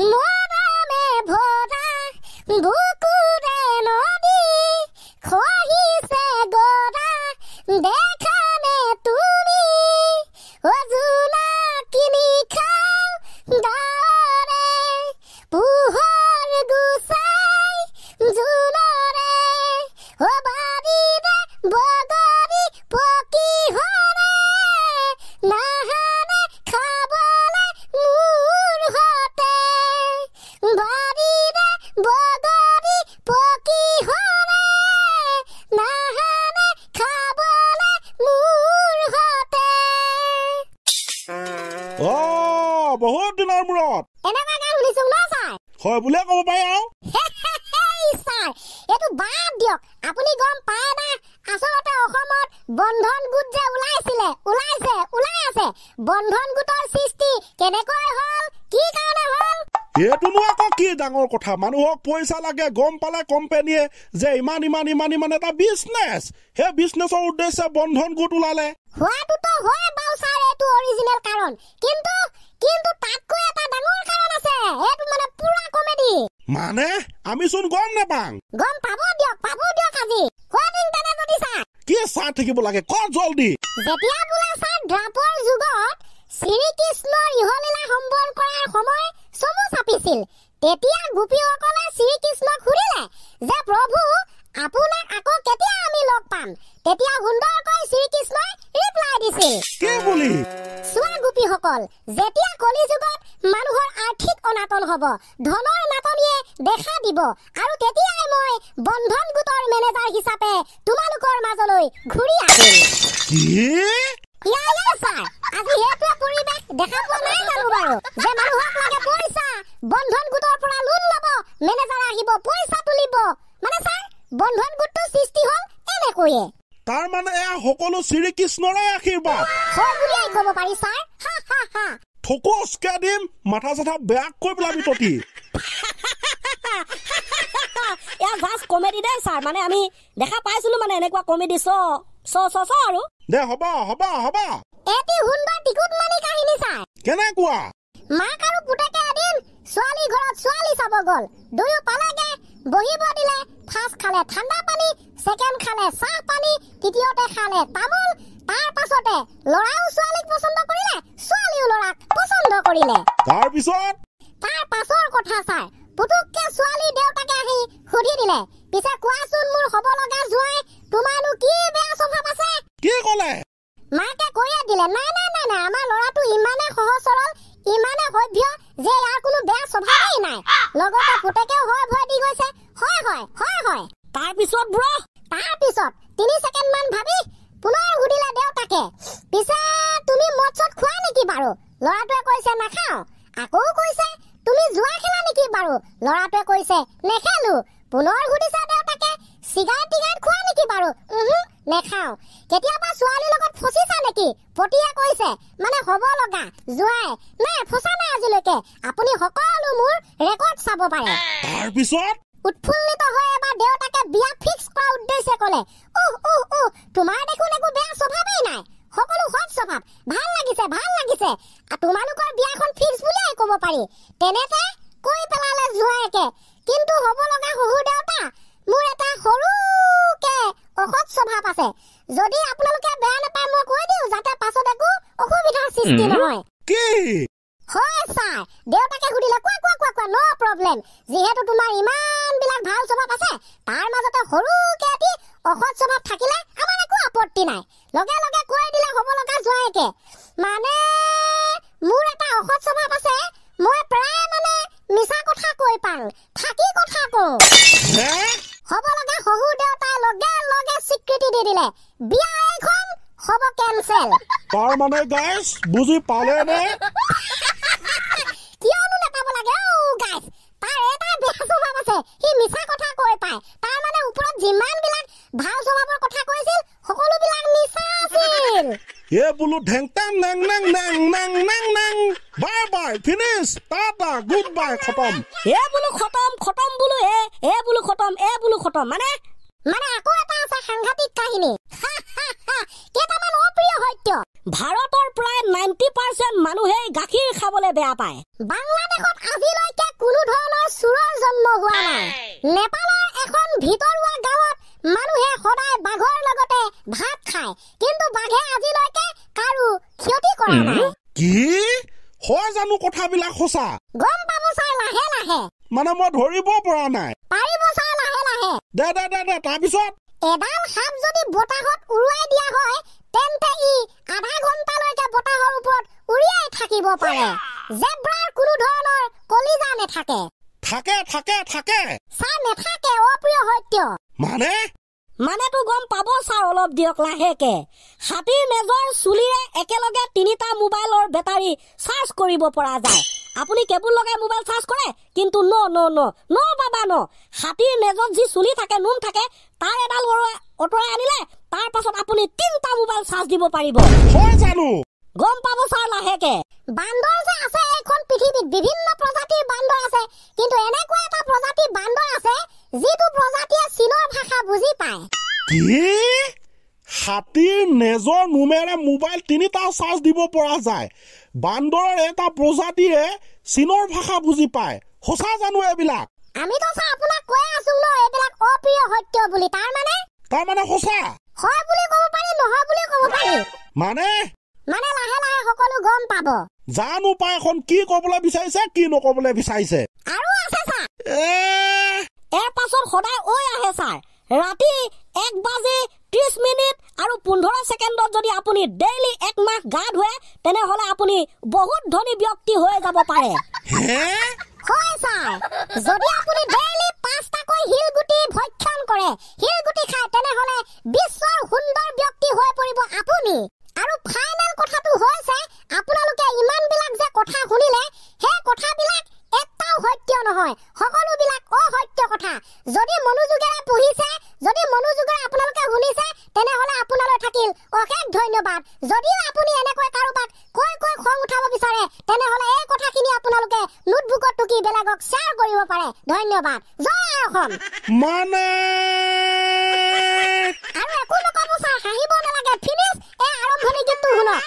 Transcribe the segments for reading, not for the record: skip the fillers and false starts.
মৰমে ভৰা বুকুৰে নদী খহিছে গৰা দেখানে তুমি, অ জোনাকী নিশাৰ ডাৱৰে পোহৰ গুচাই জোনৰে, অ বাৰীৰে বগৰী পকি সৰে নাহানে খাবলে মোৰ সতে, বাৰীৰে বগৰী পকি সৰে নাহানে খাবলে মোৰ সতে। অ বহুত দিনৰ মূৰত এনেকুৱা গান শুনিছো ন ছাৰ? হয় বুলিয়ে ক'ব পাৰি আৰু। ছাৰ এইটো বাদ দিয়ক, আপুনি গম পায় না আচলতে অসমত বন্ধন গোট যে ওলাইছিলে, ওলাইছে, ওলাই আছে, বন্ধন গোটৰ সৃষ্টি কেনেকৈ হ'ল, কি কাৰণে হ'ল? এইটোনো আকৌ কি ডাঙৰ কথা, মানুহক পইচা লাগে, গম পালে কোম্পেনীয়ে যে ইমান ইমান ইমান ইমান এটা বিজনেছ, সেই বিজনেছৰ উদ্দেশ্যে বন্ধন গোট ওলালে। হোৱাটোতো হয় বাৰু ছাৰ, এইটো অৰিজিনেল কাৰণ, কিন্তু কিন্তু তাতকৈ এটা ডাঙৰ কাৰণ আছে, এইটো মানে পুৰা কমেডি। মানে আমিচোন গম নাপাং। গম পাব দিয়ক, পাব দিয়ক আজি। কৈ দিম তেনে যদি ছাৰ। কি চাই থাকিব লাগে, ক জলদি। যেতিয়া বোলে ছাৰ দ্ৰাপৰ যুগত শ্ৰীকৃষ্ণৰ ইহলীলা সম্বৰণ কৰাৰ সময় চমু চাপিছিল, তেতিয়া গোপীসকলে শ্ৰীকৃষ্ণক সুধিলে যে প্ৰভু আপোনাক আকৌ কেতিয়া আমি লগ পাম? তেতিয়া সুন্দৰকৈ শ্ৰীকৃষ্ণই ৰিপ্লাই দিছিল। কি বুলি? চোৱা গোপীসকল, যেতিয়া কলি যুগত মানুহৰ আৰ্থিক অনাটন হ'ব, ধনৰ নাটনিয়ে দেখা দিব, আৰু তেতিয়াই মই বন্ধন গোটৰ মেনেজাৰ হিচাপে তোমালোকৰ মাজলৈ ঘূৰি আহিম। কি? ইয়া ইয়া ছাৰ, আজি সেইটোৱে পৰিৱেশ দেখা পোৱা নাই জানো বাৰু, যে মানুহক লাগে পইচা, বন্ধন গোটৰ পৰা লোন ল'ব, মেনেজাৰ আহিব পইচা তুলিব। মানে ছাৰ বন্ধন গোটটো সৃষ্টি হ'ল এনেকৈয়ে। তাৰ মানে এয়া সকলো শ্ৰীকৃষ্ণৰে আশীৰ্বাদ হয় বুলিয়েই ক'ব পাৰি ছাৰ। হা হা হা। থকচকে দিম, মাথা চাথা বেয়া কৰি পেলাবি ততি। এয়া জাষ্ট কমেডি দেই ছাৰ, মানে আমি দেখা পাইছিলো মানে এনেকুৱা কমেডি চ চ চ চ আৰু। দে হ'ব হ'ব হ'ব। এটি সুন্দৰ টিকুটমানি কাহিনী ছাৰ। কেনেকুৱা? মাক আৰু পুতেকে এদিন ছোৱালী ঘৰত ছোৱালী চাব গ'ল। দুয়ো পালেগে, বহিব দিলে। ফাৰ্ষ্ট খালে ঠাণ্ডা পানী, ছেকেণ্ড খালে চাহ পানী, তৃতীয়তে খালে তামোল। তাৰ পাছতে ল'ৰাও ছোৱালীক পচন্দ কৰিলে, ছোৱালীও ল'ৰাক পচন্দ কৰিলে। তাৰপিছত? তাৰ পাছৰ কথা ছাৰ, পুতুককে ছোৱালীৰ দেউতাকে আহি সুধি দিলে, পিছে কোৱাচোন মোৰ হ'ব লগা জোঁৱাই, তোমাৰনো কি বেয়া স্বভাৱ আছে? কি ক'লে? মাকে কৈয়ে দিলে, নাই নাই নাই নাই, আমাৰ ল'ৰাটো ইমানে সহজ সৰল, ইমানে সভ্য যে ইয়াৰ কোনো বেয়া স্বভাৱেই নাই। লগতে পুতেকেও হয় ভয় দি গৈছে, হয় হয় হয় হয়। তাৰপিছত ব্ৰ? তাৰপিছত 3 ছেকেণ্ড মান ভাবি পুনৰ সুধিলে দেউতাকে, পিছে তুমি মদ চদ খোৱা নেকি বাৰু? ল'ৰাটোৱে কৈছে নাখাওঁ। আকৌ কৈছে তুমি জুৱা খেলা নেকি বাৰু? ল'ৰাটোৱে কৈছে নেখেলো। পুনৰ সুধিছে দেউতাকে, চিগাৰেট টিগাৰেট খোৱা নেকি বাৰু? উহু, নেখাওঁ। কেতিয়াবা ছোৱালীৰ লগত ফচিছা নেকি? পতিয়ে কৈছে, মানে হ'ব লগা জোঁৱাই, নাই ফচা নাই আজিলৈকে, আপুনি সকলো মোৰ ৰেকৰ্ড চাব পাৰে। তাৰপিছত? উৎফুল্লিত হৈ এবাৰ দেউতাকে বিয়া ফিক্স কৰা উদ্দেশ্যে ক'লে, উহ উহ উহ, তোমাৰ দেখোন একো বেয়া স্বভাৱেই নাই, সকলো সৎ স্বভাৱ, ভাল লাগিছে ভাল লাগিছে, তোমালোকৰ বিয়াখন ফিক্স বুলিয়েই ক'ব পাৰি। তেনেতে কৈ পেলালে জোঁৱায়েকে, কিন্তু হ'ব লগা শহুৰ দেউতা, মোৰ এটা সৰুকে অসৎ স্বভাৱ আছে, যদি আপোনালোকে বেয়া নাপায় মই কৈ দিওঁ, যাতে পাছত একো অসুবিধাৰ সৃষ্টি নহয়। কি? হয় ছাৰ। দেউতাকে সুধিলে, কোৱা কোৱা কোৱা কোৱা, ন' প্ৰব্লেম, যিহেতু তোমাৰ ইমানবিলাক ভাল স্বভাৱ আছে, তাৰ মাজতে সৰুকে এটি অসৎ স্বভাৱ থাকিলে আমাৰ একো আপত্তি নাই। লগে লগে কৈ দিলে হ'ব লগা জোঁৱায়েকে, মানে মোৰ এটা অসৎ স্বভাৱ আছে, মই প্ৰায় মানে মিছা কথা কৈ পাওঁ, ফাঁকি কথা কওঁ। হ'ব লগা শহুৰ দেউতাই লগে লগে স্বীকৃতি দি দিলে, বিয়া এইখন হ'ব কেনচেল। তাৰ মানে গাইছ বুজি পালে নে? কিয়নো নাপাব লাগে অ' গাইছ, তাৰ এটা বেয়া স্বভাৱ আছে, সি মিছা কথা কৈ পায়। তাৰ মানে ওপৰত যিমানবিলাক ভাল স্বভাৱৰ কথা কৈছিল সকলোবিলাক মিছা আছিল। এ বোলো ঢেং টেং নেং নেং নেং নেং নেং নেং, bye bye, finish, tata, good bye, খতম। এ বোলো খতম, খতম বোলো, এ এ বোলো খতম, এ বোলো খতম। মানে মানে আকৌ এটা আছে সাংঘাতিক কাহিনী, কেইটামান অপ্ৰিয় সত্য। ভাৰতৰ প্ৰায় 90% মানুহেই গাখীৰ খাবলৈ বেয়া পায়। বাংলাদেশত আজিলৈকে নেপালৰ এখন ভিতৰুৱা গাঁৱত মানুহে সদায় বাঘৰ লগতে ভাত খায়, কিন্তু বাঘে আজিলৈকে কাৰো ক্ষতি কৰা নাই। কি হয় জানো কথাবিলাক সঁচা? গম পাব ছাৰ লাহে লাহে। মানে মই ধৰিব পৰা নাই। পাৰিব ছাৰ লাহে লাহে। দে দে দে দে, তাৰপিছত? এডাল সাপ যদি বতাহত উৰুৱাই দিয়া হয় তেন্তে ই আধা ঘণ্টালৈকে বতাহৰ ওপৰত উৰিয়াই থাকিব পাৰে। জেব্ৰাৰ কোনো ধৰণৰ কলিজা নেথাকে। থাকে থাকে থাকে ছাৰ, নেথাকে, অপ্ৰিয় সত্য। মানে? মানেতো গম পাব ছাৰ, অলপ দিয়ক লাহেকে। হাতীৰ নেজৰ চুলিৰে একেলগে 3টা মোবাইলৰ বেটাৰী চাৰ্জ কৰিব পৰা যায়। আপুনি কেবুল লগাই মোবাইল চাৰ্জ কৰে, কিন্তু ন ন ন ন বাবা ন, হাতীৰ নেজত যি চুলি থাকে, নোম থাকে, তাৰ এডাল অঁতৰাই আনিলে তাৰ পাছত আপুনি 3টা মোবাইল চাৰ্জ দিব পাৰিব। হয় জানো? গম পাব ছাৰ লাহেকে। বান্দৰ যে আছে এইখন পৃথিৱীত, বিভিন্ন প্ৰজাতিৰ বান্দৰ আছে, কিন্তু এনেকুৱা এটা প্ৰজাতিৰ বান্দৰ আছে যিটো প্ৰজাতিয়ে চীনৰ ভাষা বুজি পায়। কি? হাতীৰ নেজৰ নোমেৰে মোবাইল 3টা চাৰ্জ দিব পৰা যায়, বান্দৰৰ এটা প্ৰজাতিয়ে চীনৰ ভাষা বুজি পায়, সঁচা জানো এইবিলাক? আমিতো ছাৰ আপোনাক কৈ আছো ন এইবিলাক অপ্ৰিয় সত্য বুলি। তাৰমানে? তাৰমানে সঁচা হয় বুলি ক'ব পাৰি, নহয় বুলি ক'ব পাৰি। মানে? মানে লাহে লাহে সকলো গম পাব। জানো পাই এখন কি ক'বলৈ বিচাৰিছে, কি নক'বলৈ বিচাৰিছে। আৰু আছে ছাৰ। ইয়াৰ পাছত সদায় ঐ আহে ছাৰ। ৰাতি 1:30 আৰু 15 যদি আপুনি ডেইলি 1 মাহ গা ধুৱে তেনেহ'লে আপুনি বহুত ধনী ব্যক্তি হৈ যাব পাৰে। হয় ছাৰ, যদি আপুনি ডেইলি 5টাকৈ শিলগুটি ভক্ষণ কৰে, শিলগুটি খায়, তেনেহ'লে বিশ্বৰ সুন্দৰ ব্যক্তি হৈ পৰিব আপুনি। আৰু ফাইনেল কথাটো হৈছে, আপোনালোকে ইমানবিলাক যে কথা শুনিলে, সেই কথাবিলাক এটাও সত্য নহয়, সকলোবিলাক অসত্য কথা। যদি মনোযোগেৰে পঢ়িছে, যদি মনোযোগেৰে আপোনালোকে শুনিছে, তেনেহ'লে আপোনালৈ থাকিল অশেষ ধন্যবাদ। যদিও আপুনি এনেকৈ কাৰোবাক কৈ কৈ খং উঠাব বিচাৰে, তেনেহ'লে এই কথাখিনি আপোনালোকে নোটবুকত টুকি বেলেগক শ্বেয়াৰ কৰিব পাৰে। ধন্যবাদ। জয় আই অসম। মানে আৰু একো নক'ব ছাৰ, হাঁহিব নালাগে, ফিনিছ। এই আৰম্ভণি গীতটো শুনক।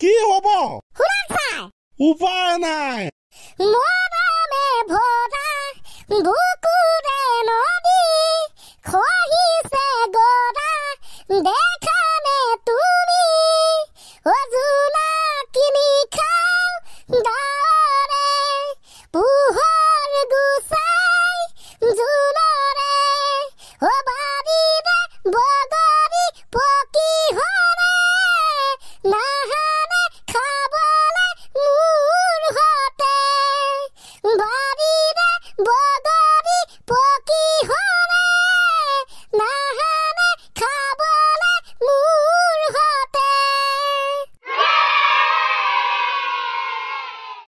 কি হ'ব? শুনক ছাৰ। উপায় নাই। মৰমে ভৰা বুকু